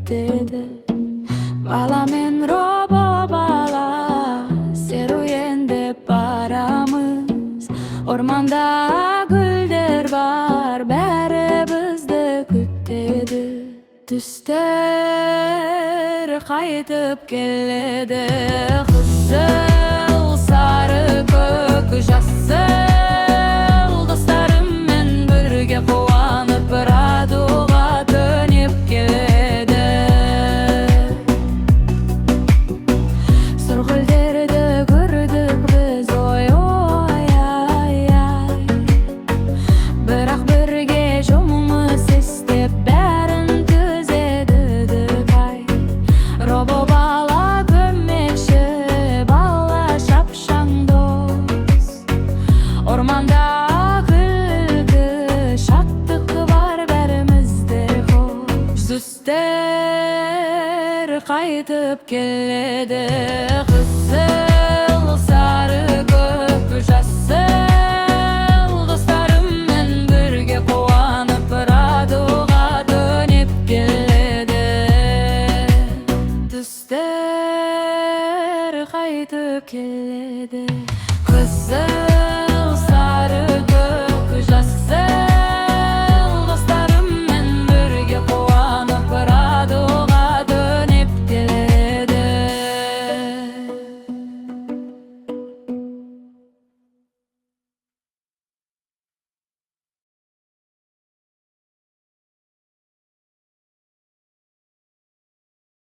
Күтеді. Бала мен робо бала серуендеп барамыз. Орманда гүлдер бар, бәрі бізді күтеді. Түстер қайтып келеді. Қызыл, сары, көк, жасыл. Достарыммен бірге қуанып, радуга төніп келеді. Сұр гүлдерді көрдік біз, ой, ой, ай, ай. Бірақ бірге жұмыс істеп, бәрін түзедік, ай. Робо бала көмекші, бала шапшаң дос. Орманда күлкі, шаттық бар, бәрімізде хош. Түстер қайтып келеді. Қызыл, сары, көк, жасыл. Достарыммен бірге қуанып, радуга төніп келеді. Түстер қайтып келеді. Қызыл